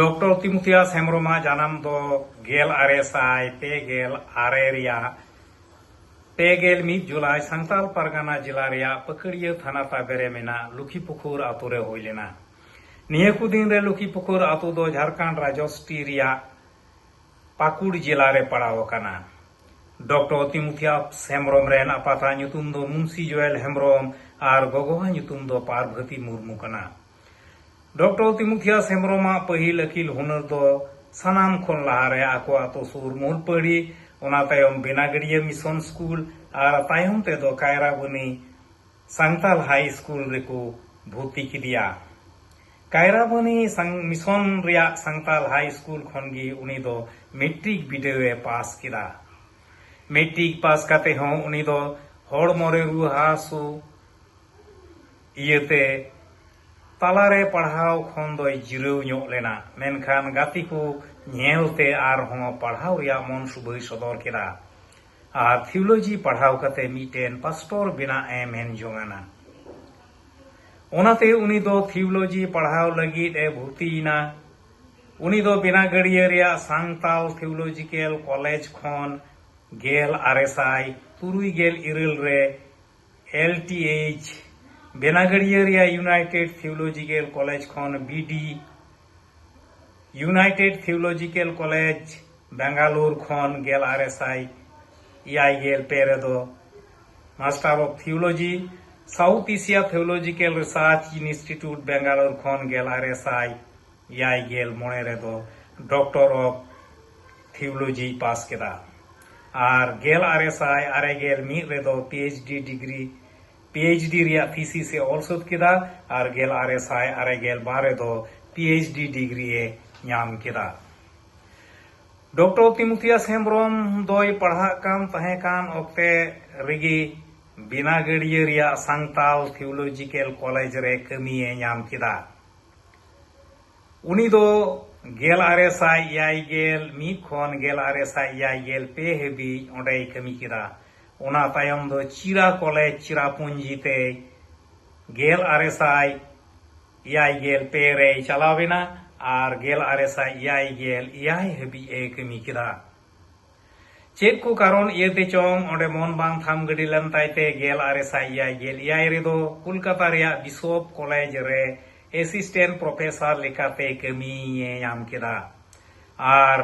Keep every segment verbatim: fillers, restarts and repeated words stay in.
Doctor ᱛᱤᱢᱩᱛᱷᱤᱭᱟᱥ ᱦᱮᱢᱵᱨᱚᱢᱟᱜ ᱡᱟᱱᱟᱢ ᱫᱚ ᱜᱮᱞ ᱟᱨᱮ ᱥᱟᱭ ᱯᱮ ᱜᱮᱞ ᱟᱨᱮ ᱨᱮᱭᱟᱜ ᱯᱮ ᱜᱮᱞ ᱢᱤᱫ ᱡᱩᱞᱟᱭ ᱥᱟᱱᱛᱟᱞ ᱯᱟᱨᱜᱟᱱᱟ ᱡᱮᱞᱟ ᱨᱮᱭᱟᱜ ᱯᱟᱹᱠᱟᱹᱲᱤᱭᱟᱹ ᱛᱷᱟᱱᱟ ᱛᱟᱵᱮ ᱨᱮ ᱢᱮᱱᱟᱜ ᱞᱩᱠᱷᱤᱯᱩᱠᱷᱩᱨ ᱟᱛᱳ ᱨᱮ ᱦᱩᱭ ᱞᱮᱱᱟ᱾ ᱱᱤᱭᱟᱹ ᱠᱚ ᱫᱤᱱ ᱨᱮ ᱞᱩᱠᱷᱤᱯᱩᱠᱷᱩᱨ ᱟᱛᱳ ᱫᱚ ᱡᱷᱟᱲᱠᱷᱚᱸᱰ ᱨᱟᱡᱚᱥᱴᱤ ᱨᱮᱭᱟᱜ ᱯᱟᱹᱠᱩᱲ ᱡᱮᱞᱟ ᱨᱮ ᱯᱟᱲᱟᱣ ᱟᱠᱟᱱᱟ᱾ ᱰᱚᱠᱴᱚᱨ ᱛᱤᱢᱩᱛᱷᱤᱭᱟᱥ ᱦᱮᱢᱵᱨᱚᱢ ᱨᱮᱱ ᱟᱯᱟᱛᱟᱜ ᱧᱩᱛᱩᱢ ᱫᱚ ᱢᱩᱱᱥᱤ ᱡᱚᱭᱮᱞ ᱦᱮᱢᱵᱨᱚᱢ ᱟᱨ ᱜᱚᱜᱚᱣᱟᱜ ᱧᱩᱛᱩᱢ ᱫᱚ ᱯᱟᱨᱵᱷᱚᱛᱤ ᱢᱩᱨᱢᱩ ᱠᱟᱱᱟ᱾ ᱰᱚᱠᱴᱚᱨ ᱛᱤᱢᱩᱛᱷᱤᱭᱟᱥ ᱦᱮᱢᱵᱨᱚᱢᱟᱜ ᱯᱟᱹᱦᱤᱞ ᱟᱹᱠᱤᱞ ᱦᱩᱱᱟᱹᱨ ᱫᱚ ᱥᱟᱱᱟᱢ ᱠᱷᱚᱱ ᱞᱟᱦᱟᱨᱮ ᱟᱠᱚ ᱟᱛᱳ ᱥᱩᱨ ᱢᱩᱞᱯᱟᱹᱲᱤ, ᱚᱱᱟ ᱛᱟᱭᱚᱢ ᱵᱮᱱᱟᱜᱟᱹᱲᱤᱭᱟᱹ ᱢᱤᱥᱚᱱ ᱥᱠᱩᱞ ᱟᱨ ᱛᱟᱭᱚᱢ ᱛᱮᱫᱚ ᱠᱟᱭᱨᱟᱵᱟᱹᱱᱤ ᱥᱟᱱᱛᱟᱞ ᱦᱟᱭ ᱥᱠᱩᱞ ᱨᱮᱠᱚ ᱵᱷᱩᱨᱛᱤ ᱠᱮᱫᱮᱭᱟ᱾ ᱠᱟᱭᱨᱟᱵᱟᱹᱱᱤ ᱥᱟᱝ-, ᱢᱤᱥᱚᱱ ᱨᱮᱭᱟᱜ ᱥᱟᱱᱛᱟᱞ ᱦᱟᱭ ᱥᱠᱩᱞ ᱠᱷᱚᱱ ᱜᱮ ᱩᱱᱤ ᱫᱚ ᱢᱮᱴᱨᱤᱠ ᱵᱤᱰᱟᱹᱣ ᱮ ᱯᱟᱥ ᱠᱮᱫᱟ᱾ ᱢᱮᱴᱨᱤᱠ ᱯᱟᱥ ᱠᱟᱛᱮ ᱦᱚᱸ ᱩᱱᱤ ᱫᱚ ᱦᱚᱲᱢᱚ ᱨᱮ ᱨᱩᱣᱟᱹ ᱦᱟᱹᱥᱩ ᱤᱭᱟᱹᱛᱮ ᱛᱟᱞᱟᱨᱮ ᱯᱟᱲᱦᱟᱣ ᱠᱷᱚᱱ ᱫᱚᱭ ᱡᱤᱨᱟᱹᱣ ᱧᱚᱜ ᱞᱮᱱᱟ, ᱢᱮᱱᱠᱷᱟᱱ ᱜᱟᱛᱮ ᱠᱚ ᱧᱮᱞᱛᱮ ᱟᱨᱦᱚᱸ ᱯᱟᱲᱦᱟᱣ ᱨᱮᱭᱟᱜ ᱢᱚᱱ ᱥᱩᱵᱷᱟᱹᱭ ᱥᱚᱫᱚᱨ ᱠᱮᱫᱟ ᱟᱨ ᱛᱷᱤᱣᱳᱞᱚᱡᱤ ᱯᱟᱲᱦᱟᱣ ᱠᱟᱛᱮ ᱢᱤᱫᱴᱮᱱ ᱯᱟᱥᱴᱚᱨ ᱵᱮᱱᱟᱜ ᱮ ᱢᱮᱱ ᱡᱚᱝ ᱟᱱᱟ᱾ ᱚᱱᱟᱛᱮ ᱩᱱᱤ ᱫᱚ ᱛᱷᱤᱣᱳᱞᱚᱡᱤ ᱯᱟᱲᱦᱟᱣ ᱞᱟᱹᱜᱤᱫ ᱮ ᱵᱷᱩᱨᱛᱤᱭᱮᱱᱟ᱾ ᱩᱱᱤ ᱫᱚ ᱵᱮᱱᱟᱜᱟᱹᱲᱤᱭᱟᱹ ᱨᱮᱭᱟᱜ ᱥᱟᱱᱛᱟᱞ ᱛᱷᱤᱣᱳᱞᱚᱡᱤᱠᱮᱞ ᱠᱚᱞᱮᱡᱽ ᱠᱷᱚᱱ ᱜᱮᱞ ᱟᱨᱮ ᱥᱟᱭ ᱛᱩᱨᱩᱭ ᱜᱮᱞ ᱤᱨᱟᱹᱞ ᱨᱮ ᱮᱞ ᱴᱤ ᱮᱭᱤᱪ, ᱵᱮᱱᱟᱜᱟᱹᱲᱤᱭᱟᱹ ᱨᱮᱭᱟᱜ ᱤᱭᱩᱱᱟᱭᱴᱮᱰ ᱛᱷᱤᱣᱳᱞᱚᱡᱤᱠᱮᱞ ᱠᱚᱞᱮᱡᱽ ᱠᱷᱚᱱ B D, united theological college Bangalore ᱠᱷᱚᱱ ᱜᱮᱞ ᱟᱨᱮ ᱥᱟᱭ ᱮᱭᱟᱭ ᱜᱮᱞ ᱯᱮ ᱨᱮᱫᱚ master of theology, south Asia theological research institute Bangalore ᱠᱷᱚᱱ ᱜᱮᱞ ᱟᱨᱮ ᱥᱟᱭ ᱮᱭᱟᱭ ᱜᱮᱞ ᱢᱚᱬᱮ ᱨᱮᱫᱚ ᱰᱚᱠᱴᱚᱨ ᱚᱯᱷ ᱛᱷᱤᱣᱳᱞᱚᱡᱤᱭ ᱯᱟᱥ ᱠᱮᱫᱟ᱾ ᱟᱨ ᱜᱮᱞ ᱟᱨᱮ ᱥᱟᱭ ᱟᱨᱮ ᱜᱮᱞ ᱢᱤᱫ ᱨᱮᱫᱚ P H D degree, P H D ᱨᱮᱭᱟᱜ ᱛᱷᱤᱥᱤᱥ ᱮ ᱚᱞ ᱥᱟᱹᱛ ᱠᱮᱫᱟ ᱟᱨ ᱜᱮᱞ ᱟᱨᱮ ᱥᱟᱭ ᱟᱨᱮ ᱜᱮᱞ ᱵᱟᱨ ᱨᱮᱫᱚ ᱯᱤ ᱮᱭᱤᱪ ᱰᱤ ᱰᱤᱜᱽᱨᱤ ᱮ ᱧᱟᱢ ᱠᱮᱫᱟ᱾ ᱰᱚᱠᱴᱚᱨ ᱛᱤᱢᱩᱛᱷᱤᱭᱟᱥ ᱦᱮᱢᱵᱨᱚᱢ ᱫᱚᱭ ᱯᱟᱲᱦᱟᱜ ᱠᱟᱱ ᱛᱟᱦᱮᱸ ᱠᱟᱱ ᱚᱠᱛᱮ ᱨᱮᱜᱮ ᱵᱮᱱᱟᱜᱟᱹᱲᱤᱭᱟᱹ ᱨᱮᱭᱟᱜ ᱥᱟᱱᱛᱟᱞ ᱛᱷᱤᱣᱳᱞᱚᱡᱤᱠᱮᱞ ᱠᱚᱞᱮᱡᱽ ᱨᱮ ᱠᱟᱹᱢᱤᱭᱮ ᱧᱟᱢ ᱠᱮᱫᱟ᱾ ᱩᱱᱤ ᱫᱚ ᱜᱮᱞ ᱟᱨᱮ ᱥᱟᱭ ᱮᱭᱟᱭ ᱜᱮᱞ ᱢᱤᱫ ᱠᱷᱚᱱ ᱜᱮᱞ ᱟᱨᱮ ᱥᱟᱭ ᱮᱭᱟᱭ ᱜᱮᱞ ᱯᱮ ᱦᱟᱹᱵᱤᱡ ᱚᱸᱰᱮᱭ ᱠᱟᱹᱢᱤ ᱠᱮᱫᱟ᱾ ᱚᱱᱟ ᱛᱟᱭᱚᱢ ᱫᱚ ᱪᱤᱨᱟ ᱠᱚᱞᱮᱡᱽ ᱪᱤᱨᱟᱯᱩᱸᱡᱤ ᱛᱮ ᱜᱮᱞ ᱟᱨᱮ ᱥᱟᱭ ᱮᱭᱟᱭ ᱜᱮᱞ ᱯᱮ ᱨᱮᱭ ᱪᱟᱞᱟᱣ ᱮᱱᱟ ᱟᱨ ᱜᱮᱞ ᱟᱨᱮ ᱥᱟᱭ ᱮᱭᱟᱭ ᱜᱮᱞ ᱮᱭᱟᱭ ᱦᱟᱹᱵᱤᱡ ᱮ ᱠᱟᱹᱢᱤ ᱠᱮᱫᱟ᱾ ᱪᱮᱫ ᱠᱚ ᱠᱟᱨᱚᱱ ᱤᱭᱟᱹᱛᱮ ᱪᱚᱝ ᱚᱸᱰᱮ ᱢᱚᱱ ᱵᱟᱝ ᱛᱷᱟᱢ ᱜᱟᱹᱰᱤ ᱞᱮᱱ ᱛᱟᱭ ᱛᱮ ᱜᱮᱞ ᱟᱨᱮ ᱥᱟᱭ ᱮᱭᱟᱭ ᱜᱮᱞ ᱮᱭᱟᱭ ᱨᱮᱫᱚ ᱠᱳᱞᱠᱟᱛᱟ ᱨᱮᱭᱟᱜ ᱵᱤᱥᱚᱯ ᱠᱚᱞᱮᱡᱽ ᱨᱮ ᱮᱥᱤᱥᱴᱮᱱᱴ ᱯᱨᱚᱯᱷᱮᱥᱚᱨ ᱞᱮᱠᱟᱛᱮ ᱠᱟᱹᱢᱤᱭᱮ ᱧᱟᱢ ᱠᱮᱫᱟ᱾ ᱟᱨ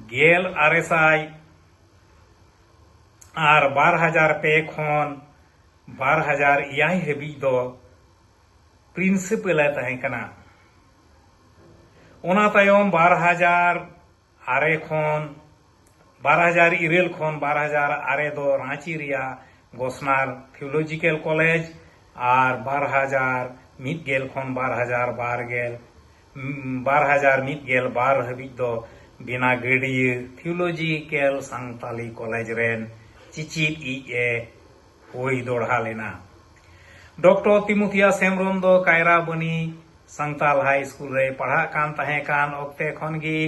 ᱜᱮᱞ ᱟᱨᱮ ᱥᱟᱭ ᱟᱨ ᱵᱟᱨ ᱦᱟᱡᱟᱨ ᱯᱮ ᱠᱷᱚᱱ ᱵᱟᱨ ᱦᱟᱡᱟᱨ ᱮᱭᱟᱭ ᱦᱟᱹᱵᱤᱡ ᱫᱚ ᱯᱨᱤᱱᱥᱤᱯᱟᱞ ᱮ ᱛᱟᱦᱮᱸ ᱠᱟᱱᱟ᱾ ᱚᱱᱟ ᱛᱟᱭᱚᱢ ᱵᱟᱨ ᱦᱟᱡᱟᱨ ᱟᱨᱮ ᱠᱷᱚᱱ ᱵᱟᱨ ᱦᱟᱡᱟᱨ ᱤᱨᱟᱹᱞ ᱠᱷᱚᱱ ᱵᱟᱨ ᱦᱟᱡᱟᱨ ᱟᱨᱮ ᱫᱚ ᱨᱟᱺᱪᱤ ᱨᱮᱭᱟᱜ ᱜᱚᱥᱱᱟᱨ ᱛᱷᱤᱭᱳᱞᱚᱡᱤᱠᱮᱞ ᱠᱚᱞᱮᱡᱽ ᱟᱨ ᱵᱟᱨ ᱦᱟᱡᱟᱨ ᱢᱤᱫ ᱜᱮᱞ ᱠᱷᱚᱱ ᱵᱟᱨ ᱦᱟᱡᱟᱨ ᱵᱟᱨ ᱜᱮᱞ ᱵᱟᱨ ᱦᱟᱡᱟᱨ ᱢᱤᱫ ᱜᱮᱞ ᱵᱟᱨ ᱦᱟᱹᱵᱤᱡ ᱫᱚ ᱵᱮᱱᱟᱜᱟᱹᱲᱤᱭᱟᱹ ᱛᱷᱤᱭᱳᱞᱚᱡᱤᱠᱮᱞ ᱥᱟᱱᱛᱟᱞᱤ ᱠᱚᱞᱮᱡᱽ ᱨᱮᱱ ᱪᱤᱪᱤᱫ ᱤᱡ ᱮ ᱦᱩᱭ ᱫᱚᱲᱦᱟ ᱞᱮᱱᱟ᱾ ᱰᱚᱠᱴᱚᱨ ᱛᱤᱢᱳᱛᱷᱤᱭᱟᱥ ᱦᱮᱢᱵᱨᱚᱢ ᱫᱚ ᱠᱟᱭᱨᱟ ᱵᱟᱹᱱᱤ ᱥᱟᱱᱛᱟᱞ ᱦᱟᱭ ᱥᱠᱩᱞ ᱨᱮᱭ ᱯᱟᱲᱦᱟᱜ ᱠᱟᱱ ᱛᱟᱦᱮᱸ ᱠᱟᱱ ᱚᱠᱛᱮ ᱠᱷᱚᱱ ᱜᱮ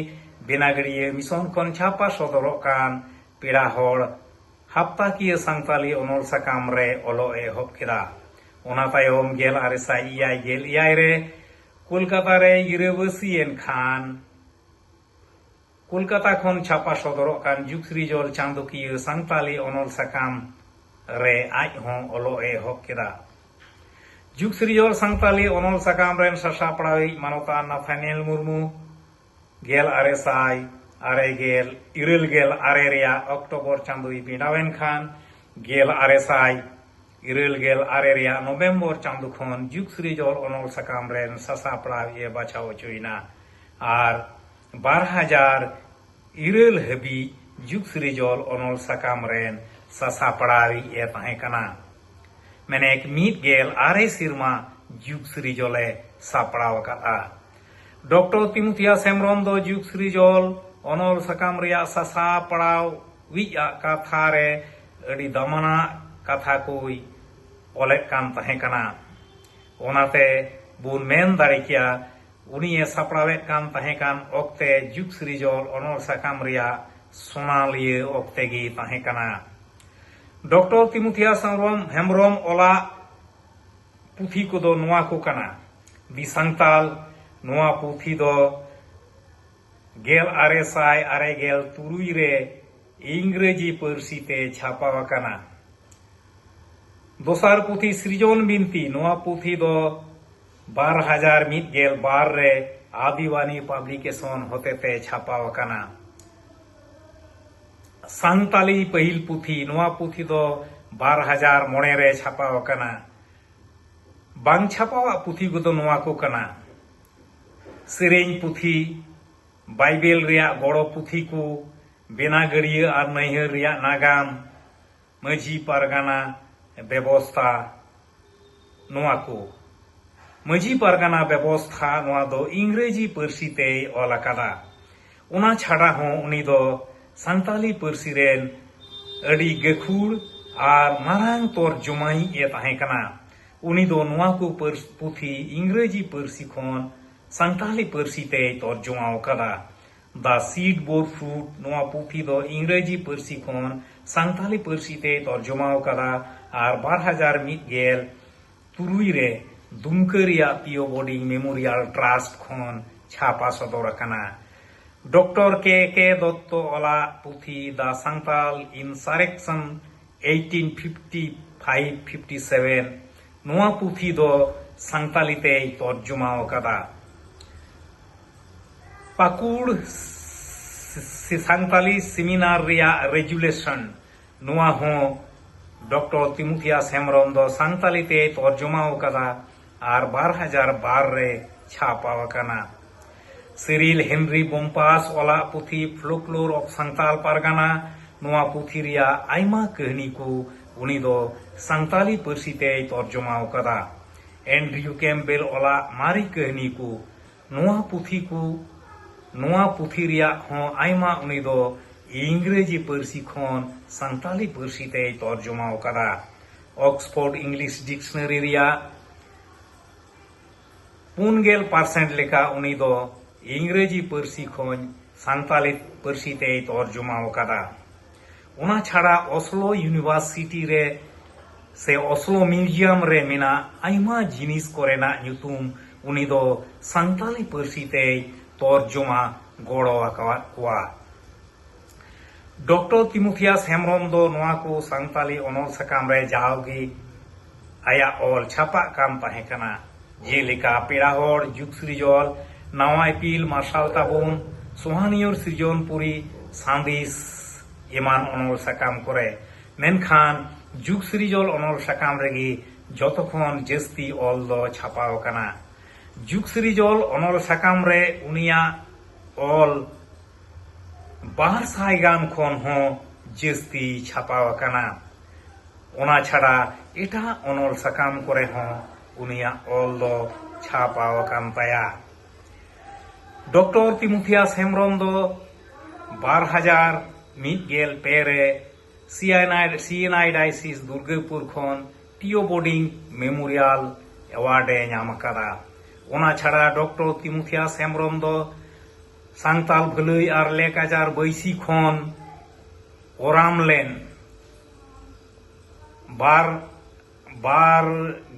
ᱵᱮᱱᱟᱜᱟᱹᱲᱤᱭᱟᱹ ᱢᱤᱥᱚᱱ ᱠᱷᱚᱱ ᱪᱷᱟᱯᱟ ᱥᱚᱫᱚᱨᱚᱜ ᱠᱟᱱ ᱯᱮᱲᱟ ᱦᱚᱲ ᱦᱟᱯᱛᱟᱠᱤᱭᱟᱹ ᱥᱟᱱᱛᱟᱞᱤ ᱚᱱᱚᱞ ᱥᱟᱠᱟᱢ ᱨᱮ ᱚᱞᱚᱜ ᱮ ᱮᱦᱚᱵ ᱠᱮᱫᱟ᱾ ᱚᱱᱟ ᱛᱟᱭᱚᱢ ᱜᱮᱞ ᱟᱨᱮ ᱥᱟᱭ ᱮᱭᱟᱭ ᱜᱮᱞ ᱮᱭᱟᱭ ᱨᱮ ᱠᱳᱞᱠᱟᱛᱟ ᱨᱮ ᱜᱤᱨᱟᱹᱵᱟᱹᱥᱤᱭᱮᱱ ᱠᱷᱟᱱ ᱠᱳᱞᱠᱟᱛᱟ ᱠᱷᱚᱱ ᱪᱷᱟᱯᱟ ᱥᱚᱫᱚᱨᱚᱜ ᱠᱟᱱ ᱡᱩᱜᱽ ᱥᱨᱤᱡᱚᱞ ᱪᱟᱸᱫᱚᱠᱤᱭᱟᱹ ᱥᱟᱱᱛᱟᱞᱤ ᱚᱱᱚᱞ ᱥᱟᱠᱟᱢ ᱨᱮ ᱟᱡ ᱦᱚᱸ ᱚᱞᱚᱜ ᱮ ᱮᱦᱚᱵ ᱠᱮᱫᱟ᱾ ᱡᱩᱜᱽ ᱥᱨᱤᱡᱚᱞ ᱥᱟᱱᱛᱟᱞᱤ ᱚᱱᱚᱞ ᱥᱟᱠᱟᱢ ᱨᱮᱱ ᱥᱟᱥᱟᱯᱲᱟᱣᱤᱡ ᱢᱟᱱᱚᱛᱟᱱ ᱱᱟᱛᱷᱟᱱᱤᱭᱮᱞ ᱢᱩᱨᱢᱩ ᱜᱮᱞ ᱟᱨᱮ ᱥᱟᱭ ᱟᱨᱮ ᱜᱮᱞ ᱤᱨᱟᱹᱞ ᱜᱮᱞ ᱟᱨᱮ ᱨᱮᱭᱟᱜ ᱚᱠᱴᱳᱵᱚᱨ ᱪᱟᱸᱫᱳᱭ ᱵᱮᱱᱟᱣᱮᱱ ᱠᱷᱟᱱ ᱜᱮᱞ ᱟᱨᱮ ᱥᱟᱭ ᱤᱨᱟᱹᱞ ᱜᱮᱞ ᱟᱨᱮ ᱨᱮᱭᱟᱜ ᱱᱚᱵᱷᱮᱢᱵᱚᱨ ᱪᱟᱸᱫᱳ ᱠᱷᱚᱱ ᱡᱩᱜᱽ ᱥᱨᱤᱡᱚᱞ ᱚᱱᱚᱞ ᱥᱟᱠᱟᱢ ᱨᱮᱱ ᱥᱟᱥᱟᱯᱲᱟᱣᱤᱡ ᱮ ᱵᱟᱪᱷᱟᱣ ᱦᱚᱪᱚᱭᱮᱱᱟ ᱟᱨ ᱵᱟᱨ ᱦᱟᱡᱟᱨ ᱤᱨᱟᱹᱞ ᱦᱟᱹᱵᱤᱡ ᱡᱩᱜᱽ ᱥᱨᱤᱡᱚᱞ ᱚᱱᱚᱞ ᱥᱟᱠᱟᱢ ᱨᱮᱱ ᱥᱟᱥᱟᱯᱲᱟᱣᱤᱡ ᱮ ᱛᱟᱦᱮᱸ ᱠᱟᱱᱟ᱾ ᱢᱮᱱᱮᱠ ᱢᱤᱫ ᱜᱮᱞ ᱟᱨᱮ ᱥᱮᱨᱢᱟ ᱡᱩᱜᱽ ᱥᱨᱤᱡᱚᱞ ᱮ ᱥᱟᱯᱲᱟᱣ ᱟᱠᱟᱫᱼᱟ᱾ ᱰᱚᱠᱴᱚᱨ ᱛᱤᱢᱳᱛᱷᱤᱭᱟᱥ ᱦᱮᱢᱵᱨᱚᱢ ᱫᱚ ᱡᱩᱜᱽ ᱥᱨᱤᱡᱚᱞ ᱚᱱᱚᱞ ᱥᱟᱠᱟᱢ ᱨᱮᱭᱟᱜ ᱥᱟᱥᱟᱯᱲᱟᱣᱤᱡ ᱟᱜ ᱠᱟᱛᱷᱟ ᱨᱮ ᱟᱹᱰᱤ ᱫᱟᱢᱟᱱᱟᱜ ᱠᱟᱛᱷᱟ ᱠᱚᱭ ᱚᱞᱮᱫ ᱠᱟᱱ ᱛᱟᱦᱮᱸ ᱠᱟᱱᱟ᱾ ᱚᱱᱟᱛᱮ ᱵᱚᱱ ᱢᱮᱱ ᱫᱟᱲᱮ ᱠᱮᱭᱟ, ᱩᱱᱤᱭᱮ ᱥᱟᱯᱲᱟᱣᱮᱫ ᱠᱟᱱ ᱛᱟᱦᱮᱸ ᱠᱟᱱ ᱚᱠᱛᱮ ᱡᱩᱜᱽ ᱥᱨᱤᱡᱚᱞ ᱚᱱᱚᱞ ᱥᱟᱠᱟᱢ ᱨᱮᱭᱟᱜ ᱥᱚᱱᱟᱞᱤᱭᱟᱹ ᱚᱠᱛᱮ ᱜᱮ ᱛᱟᱦᱮᱸ ᱠᱟᱱᱟ᱾ ᱰᱚᱠᱴᱚᱨ ᱛᱤᱢᱳᱛᱷᱤᱭᱟᱥ ᱦᱮᱢᱵᱨᱚᱢ, ᱦᱮᱢᱵᱨᱚᱢ ᱚᱞᱟᱜ ᱯᱩᱛᱷᱤ ᱠᱚᱫᱚ ᱱᱚᱣᱟ ᱠᱚ ᱠᱟᱱᱟ: ᱵᱤᱥᱟᱝᱛᱟᱞ ᱱᱚᱣᱟ ᱯᱩᱛᱷᱤ ᱫᱚ ᱜᱮᱞ ᱟᱨᱮ ᱥᱟᱭ ᱟᱨᱮ ᱜᱮᱞ ᱛᱩᱨᱩᱭ ᱨᱮ ᱤᱝᱨᱮᱡᱤ ᱯᱟᱹᱨᱥᱤ ᱛᱮ ᱪᱷᱟᱯᱟ ᱟᱠᱟᱱᱟ᱾ ᱫᱚᱥᱟᱨ ᱯᱩᱛᱷᱤ ᱥᱨᱤᱡᱚᱱ ᱵᱤᱱᱛᱤ, ᱱᱚᱣᱟ ᱯᱩᱛᱷᱤ ᱫᱚ ᱵᱟᱨ ᱦᱟᱡᱟᱨ ᱢᱤᱫ ᱜᱮᱞ ᱵᱟᱨ ᱨᱮ ᱟᱫᱤᱵᱟᱱᱤ ᱯᱟᱵᱽᱞᱤᱠᱮᱥᱚᱱ ᱦᱚᱛᱮᱛᱮ ᱪᱷᱟᱯᱟ ᱟᱠᱟᱱᱟ᱾ ᱥᱟᱱᱛᱟᱞᱤ ᱯᱟᱹᱦᱤᱞ ᱯᱩᱛᱷᱤ, ᱱᱚᱣᱟ ᱯᱩᱛᱷᱤ ᱫᱚ ᱵᱟᱨ ᱦᱟᱡᱟᱨ ᱢᱚᱬᱮ ᱨᱮ ᱪᱷᱟᱯᱟ ᱟᱠᱟᱱᱟ᱾ ᱵᱟᱝ ᱪᱷᱟᱯᱟᱣᱟᱜ ᱯᱩᱛᱷᱤ ᱠᱚᱫᱚ ᱱᱚᱣᱟ ᱠᱚ ᱠᱟᱱᱟ: ᱥᱮᱨᱮᱧ ᱯᱩᱛᱷᱤ, ᱵᱟᱭᱵᱮᱞ ᱨᱮᱭᱟᱜ ᱜᱚᱲᱚ ᱯᱩᱛᱷᱤ ᱠᱚ, ᱵᱮᱱᱟᱜᱟᱹᱲᱤᱭᱟᱹ ᱟᱨ ᱱᱟᱹᱭᱦᱟᱹᱨ ᱨᱮᱭᱟᱜ ᱱᱟᱜᱟᱢ, ᱢᱟᱹᱡᱷᱤ ᱯᱟᱨᱜᱟᱱᱟ ᱵᱮᱵᱚᱥᱛᱷᱟ, ᱱᱚᱣᱟ ᱠᱚ᱾ ᱢᱟᱹᱡᱷᱤ ᱯᱟᱨᱜᱟᱱᱟ ᱵᱮᱵᱚᱥᱛᱷᱟ, ᱱᱚᱣᱟ ᱫᱚ ᱤᱝᱨᱮᱡᱤ ᱯᱟᱹᱨᱥᱤ ᱛᱮᱭ ᱚᱞ ᱟᱠᱟᱫᱟ᱾ ᱚᱱᱟ ᱪᱷᱟᱰᱟ ᱦᱚᱸ ᱩᱱᱤ ᱫᱚ ᱥᱟᱱᱛᱟᱞᱤ ᱯᱟᱹᱨᱥᱤ ᱨᱮᱱ ᱟᱹᱰᱤ ᱜᱟᱹᱠᱷᱩᱲ ᱟᱨ ᱢᱟᱨᱟᱝ ᱛᱚᱨᱡᱚᱢᱟᱭᱤᱡ ᱮ ᱛᱟᱦᱮᱸ ᱠᱟᱱᱟ᱾ ᱩᱱᱤ ᱫᱚ ᱱᱚᱣᱟ ᱠᱚ ᱯᱟᱹᱨᱥ-, ᱯᱩᱛᱷᱤ ᱤᱝᱨᱮᱡᱤ ᱯᱟᱹᱨᱥᱤ ᱠᱷᱚᱱ ᱥᱟᱱᱛᱟᱞᱤ ᱯᱟᱹᱨᱥᱤ ᱛᱮᱭ ᱛᱚᱨᱡᱚᱢᱟ ᱟᱠᱟᱫᱟ᱾ The Seed Bore Fruit, ᱱᱚᱣᱟ ᱯᱩᱛᱷᱤ ᱫᱚ ᱤᱝᱨᱮᱡᱤ ᱯᱟᱹᱨᱥᱤ ᱠᱷᱚᱱ ᱥᱟᱱᱛᱟᱞᱤ ᱯᱟᱹᱨᱥᱤ ᱛᱮᱭ ᱛᱚᱨᱡᱚᱢᱟ ᱟᱠᱟᱫᱟ ᱟᱨ ᱵᱟᱨ ᱦᱟᱡᱟᱨ ᱢᱤᱫ ᱜᱮᱞ ᱛᱩᱨᱩᱭ ᱨᱮ ᱫᱩᱢᱠᱟᱹ ᱨᱮᱭᱟᱜ ᱯᱤ ᱳ ᱵᱳᱨᱰᱤᱝ ᱢᱮᱢᱳᱨᱤᱭᱟᱞ ᱴᱨᱟᱥᱴ ᱠᱷᱚᱱ ᱪᱷᱟᱯᱟ ᱥᱚᱫᱚᱨ ᱟᱠᱟᱱᱟ᱾ ᱰᱚᱠᱴᱚᱨ ᱠᱮ ᱠᱮ ᱫᱚᱛᱛᱚ ᱚᱞᱟᱜ ᱯᱩᱛᱷᱤ The Santal Insurrection eighteen fifty-five fifty-seven, ᱱᱚᱣᱟ ᱯᱩᱛᱷᱤ ᱫᱚ ᱥᱟᱱᱛᱟᱞᱤ ᱛᱮᱭ ᱛᱚᱨᱡᱚᱢᱟ ᱟᱠᱟᱫᱟ᱾ ᱯᱟᱹᱠᱩᱲ ᱥ-, ᱥᱟᱱᱛᱟᱞᱤ ᱥᱮᱢᱤᱱᱟᱨ ᱨᱮᱭᱟᱜ ᱨᱮᱡᱩᱞᱮᱥᱚᱱ, ᱱᱚᱣᱟ ᱦᱚᱸ ᱰᱚᱠᱴᱚᱨ ᱛᱤᱢᱩᱛᱷᱤᱭᱟᱥ ᱦᱮᱢᱵᱨᱚᱢ ᱫᱚ ᱥᱟᱱᱛᱟᱞᱤ ᱛᱮᱭ ᱛᱚᱨᱡᱚᱢᱟ ᱟᱠᱟᱫᱟ ᱟᱨ ᱵᱟᱨ ᱦᱟᱡᱟᱨ ᱵᱟᱨ ᱨᱮ ᱪᱷᱟᱯᱟ ᱟᱠᱟᱱᱟ᱾ ᱥᱤᱨᱤᱞ ᱦᱮᱱᱨᱤ ᱵᱚᱢᱯᱟᱥ ᱚᱞᱟᱜ ᱯᱩᱛᱷᱤ Folklore of ᱥᱟᱱᱛᱟᱞ ᱯᱟᱨᱜᱟᱱᱟ, ᱱᱚᱣᱟ ᱯᱩᱛᱷᱤ ᱨᱮᱭᱟᱜ ᱟᱭᱢᱟ ᱠᱟᱹᱦᱱᱤ ᱠᱚ ᱩᱱᱤ ᱫᱚ ᱥᱟᱱᱛᱟᱞᱤ ᱯᱟᱹᱨᱥᱤ ᱛᱮᱭ ᱛᱚᱨᱡᱚᱢᱟ ᱟᱠᱟᱫᱟ᱾ ᱮᱱᱰᱨᱤᱭᱩ ᱠᱮᱢᱯᱵᱮᱞ ᱚᱞᱟᱜ ᱢᱟᱨᱮ ᱠᱟᱹᱦᱱᱤ ᱠᱚ, ᱱᱚᱣᱟ ᱯᱩᱛᱷᱤ ᱠᱚ, ᱱᱚᱣᱟ ᱯᱩᱛᱷᱤ ᱨᱮᱭᱟᱜ ᱦᱚᱸ ᱟᱭᱢᱟ ᱩᱱᱤ ᱫᱚ ᱤᱝᱨᱮᱡᱤ ᱯᱟᱹᱨᱥᱤ ᱠᱷᱚᱱ ᱥᱟᱱᱛᱟᱞᱤ ᱯᱟᱹᱨᱥᱤ ᱛᱮᱭ ᱛᱚᱨᱡᱚᱢᱟ ᱟᱠᱟᱫᱟ᱾ ᱚᱠᱥᱯᱷᱳᱨᱰ ᱤᱝᱞᱤᱥ ᱰᱤᱠᱥᱱᱟᱨᱤ ᱨᱮᱭᱟᱜ ᱯᱩᱱ ᱜᱮᱞ ᱯᱟᱨᱥᱮᱱᱴ ᱞᱮᱠᱟ ᱩᱱᱤ ᱫᱚ ᱤᱝᱨᱮᱡᱤ ᱯᱟᱹᱨᱥᱤ ᱠᱷᱚᱱ ᱥᱟᱱᱛᱟᱞᱤ ᱯᱟᱹᱨᱥᱤ ᱛᱮᱭ ᱛᱚᱨᱡᱚᱢᱟ ᱟᱠᱟᱫᱟ᱾ ᱚᱱᱟ ᱪᱷᱟᱲᱟ ᱚᱥᱞᱳ ᱤᱭᱩᱱᱤᱵᱷᱟᱨᱥᱤᱴᱤ ᱨᱮ ᱥᱮ ᱚᱥᱞᱳ ᱢᱤᱣᱡᱤᱭᱟᱢ ᱨᱮ ᱢᱮᱱᱟᱜ ᱟᱭᱢᱟ ᱡᱤᱱᱤᱥ ᱠᱚᱨᱮᱱᱟᱜ ᱧᱩᱛᱩᱢ ᱩᱱᱤ ᱫᱚ ᱥᱟᱱᱛᱟᱞᱤ ᱯᱟᱹᱨᱥᱤ ᱛᱮᱭ ᱛᱚᱨᱡᱚᱢᱟ ᱜᱚᱲᱚ ᱟᱠᱟᱣᱟᱫ ᱠᱚᱣᱟ᱾ ᱰᱚᱠᱴᱚᱨ ᱛᱤᱢᱳᱛᱷᱤᱭᱟᱥ ᱦᱮᱢᱵᱽᱨᱚᱢ ᱫᱚ ᱱᱚᱣᱟ ᱠᱚ ᱥᱟᱱᱛᱟᱞᱤ ᱚᱱᱚᱞ ᱥᱟᱠᱟᱢ ᱨᱮ ᱡᱟᱣᱜᱮ ᱟᱭᱟᱜ ᱚᱞ ᱪᱷᱟᱯᱟᱜ ᱠᱟᱱ ᱛᱟᱦᱮᱸ ᱠᱟᱱᱟ, ᱡᱮᱞᱮᱠᱟ ᱯᱮᱲᱟ ᱦᱚᱲ, ᱡᱩᱜᱽ ᱥᱤᱨᱡᱚᱞ, ᱱᱟᱣᱟ ᱤᱯᱤᱞ ᱢᱟᱨᱥᱟᱞ ᱛᱟᱵᱚᱱ, ᱥᱚᱦᱟᱱᱤᱭᱚᱨ ᱥᱤᱨᱡᱚᱱ ᱯᱩᱨᱤ, ᱥᱟᱸᱫᱮᱥ ᱮᱢᱟᱱ ᱚᱱᱚᱞ ᱥᱟᱠᱟᱢ ᱠᱚᱨᱮ᱾ ᱢᱮᱱᱠᱷᱟᱱ ᱡᱩᱜᱽ ᱥᱤᱨᱡᱚᱞ ᱚᱱᱚᱞ ᱥᱟᱠᱟᱢ ᱨᱮᱜᱮ ᱡᱚᱛᱚ ᱠᱷᱚᱱ ᱡᱟᱹᱥᱛᱤ ᱚᱞ ᱫᱚ ᱪᱷᱟᱯᱟᱣ ᱟᱠᱟᱱᱟ᱾ ᱡᱩᱜᱽ ᱥᱤᱨᱡᱚᱞ ᱚᱱᱚᱞ ᱥᱟᱠᱟᱢ ᱨᱮ ᱩᱱᱤᱭᱟᱜ ᱚᱞ ᱵᱟᱨ ᱥᱟᱭ ᱜᱟᱱ ᱠᱷᱚᱱ ᱦᱚᱸ ᱡᱟᱹᱥᱛᱤ ᱪᱷᱟᱯᱟᱣ ᱟᱠᱟᱱᱟ᱾ ᱚᱱᱟ ᱪᱷᱟᱰᱟ ᱮᱴᱟᱜ ᱚᱱᱚᱞ ᱥᱟᱠᱟᱢ ᱠᱚᱨᱮ ᱦᱚᱸ ᱩᱱᱤᱭᱟᱜ ᱚᱞ ᱫᱚ ᱪᱷᱟᱯᱟᱣ ᱟᱠᱟᱱ ᱛᱟᱭᱟ᱾ ᱰᱚᱠᱴᱚᱨ ᱛᱤᱢᱳᱛᱷᱤᱭᱟᱥ ᱦᱮᱢᱵᱽᱨᱚᱢ ᱫᱚ ᱵᱟᱨ ᱦᱟᱡᱟᱨ ᱢᱤᱫ ᱜᱮᱞ ᱯᱮ ᱨᱮ ᱥᱤ ᱮᱱ ᱟᱭ, ᱥᱤ ᱮᱱ ᱟᱭ ᱰᱟᱭᱥᱤᱥ ᱫᱩᱨᱜᱟᱹᱯᱩᱨ ᱠᱷᱚᱱ ᱴᱤᱭᱳ ᱵᱳᱨᱰᱤᱝ ᱢᱮᱢᱳᱨᱤᱭᱟᱞ ᱮᱣᱟᱨᱰ ᱮ ᱧᱟᱢ ᱟᱠᱟᱫᱟ᱾ ᱚᱱᱟ ᱪᱷᱟᱰᱟ ᱰᱚᱠᱴᱚᱨ ᱛᱤᱢᱳᱛᱷᱤᱭᱟᱥ ᱦᱮᱢᱵᱽᱨᱚᱢ ᱫᱚ ᱥᱟᱱᱛᱟᱞ ᱵᱷᱟᱹᱞᱟᱹᱭ ᱟᱨ ᱞᱮᱠ ᱟᱡᱟᱨ ᱵᱟᱹᱭᱥᱤ ᱠᱷᱚᱱ ᱠᱚᱨᱟᱢ ᱞᱮᱱ ᱵᱟᱨ, ᱵᱟᱨ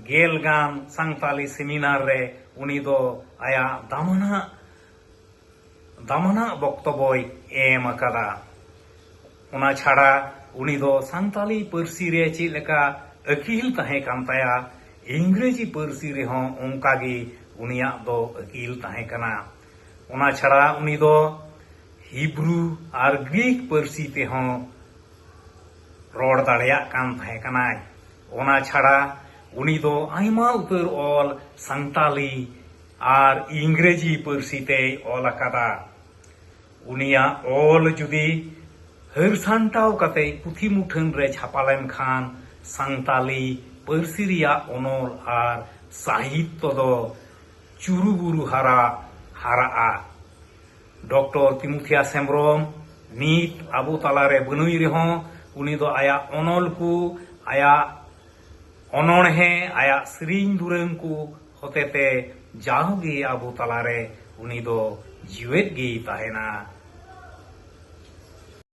ᱜᱮᱞ ᱜᱟᱱ ᱥᱟᱱᱛᱟᱞᱤ ᱥᱮᱢᱤᱱᱟᱨ ᱨᱮ ᱩᱱᱤ ᱫᱚ ᱟᱭᱟᱜ ᱫᱟᱢᱟᱱᱟᱜ, ᱫᱟᱢᱟᱱᱟᱜ ᱵᱚᱠᱛᱚᱵᱚᱭ ᱮᱢ ᱟᱠᱟᱫᱟ᱾ ᱚᱱᱟ ᱪᱷᱟᱲᱟ ᱩᱱᱤ ᱫᱚ ᱥᱟᱱᱛᱟᱞᱤ ᱯᱟᱹᱨᱥᱤ ᱨᱮ ᱪᱮᱫ ᱞᱮᱠᱟ ᱟᱹᱠᱤᱞ ᱛᱟᱦᱮᱸ ᱠᱟᱱ ᱛᱟᱭᱟ, ᱤᱝᱨᱮᱡᱤ ᱯᱟᱹᱨᱥᱤ ᱨᱮᱦᱚᱸ ᱚᱱᱠᱟ ᱜᱮ ᱩᱱᱤᱭᱟᱜ ᱫᱚ ᱟᱹᱠᱤᱞ ᱛᱟᱦᱮᱸ ᱠᱟᱱᱟ᱾ ᱚᱱᱟ ᱪᱷᱟᱲᱟ ᱩᱱᱤ ᱫᱚ ᱦᱤᱵᱨᱩ ᱟᱨ ᱜᱨᱤᱠ ᱯᱟᱹᱨᱥᱤ ᱛᱮᱦᱚᱸ ᱨᱚᱲ ᱫᱟᱲᱮᱭᱟᱜ ᱠᱟᱱ ᱛᱟᱦᱮᱸ ᱠᱟᱱᱟᱭ᱾ ᱚᱱᱟ ᱪᱷᱟᱲᱟ ᱩᱱᱤ ᱫᱚ ᱟᱭᱢᱟ ᱩᱛᱟᱹᱨ ᱚᱞ ᱥᱟᱱᱛᱟᱞᱤ ᱟᱨ ᱤᱝᱨᱮᱡᱤ ᱯᱟᱹᱨᱥᱤ ᱛᱮᱭ ᱚᱞ ᱟᱠᱟᱫᱟ᱾ ᱩᱱᱤᱭᱟᱜ ᱚᱞ ᱡᱩᱫᱤ ᱦᱟᱹᱨ ᱥᱟᱢᱴᱟᱣ ᱠᱟᱛᱮ ᱯᱩᱛᱷᱤ ᱢᱩᱴᱷᱟᱹᱱ ᱨᱮ ᱪᱷᱟᱯᱟ ᱞᱮᱱᱠᱷᱟᱱ ᱥᱟᱱᱛᱟᱞᱤ ᱯᱟᱹᱨᱥᱤ ᱨᱮᱭᱟᱜ ᱚᱱᱚᱞ ᱟᱨ ᱥᱟᱦᱤᱛᱛᱚ ᱫᱚ ᱪᱩᱨᱩᱵᱩᱨᱩ ᱦᱟᱨᱟ ᱦᱟᱨᱟᱜᱼᱟ᱾ ᱰᱚᱠᱴᱚᱨ ᱛᱤᱢᱳᱛᱷᱤᱭᱟᱥ ᱦᱮᱢᱵᱽᱨᱚᱢ ᱱᱤᱛ ᱟᱵᱚ ᱛᱟᱞᱟᱨᱮ ᱵᱟᱹᱱᱩᱭ ᱨᱮᱦᱚᱸ ᱩᱱᱤ ᱫᱚ ᱟᱭᱟᱜ ᱚᱱᱚᱞ ᱠᱚ, ᱟᱭᱟᱜ ᱚᱱᱚᱬᱦᱮ, ᱟᱭᱟᱜ ᱥᱮᱨᱮᱧ ᱫᱩᱨᱟᱹᱝ ᱠᱚ ᱦᱚᱛᱮᱛᱮ ᱡᱟᱣᱜᱮ ᱟᱵᱚ ᱛᱟᱞᱟᱨᱮ ᱩᱱᱤ ᱫᱚ ᱡᱤᱣᱮᱫ ᱜᱮᱭ ᱛᱟᱦᱮᱱᱟ᱾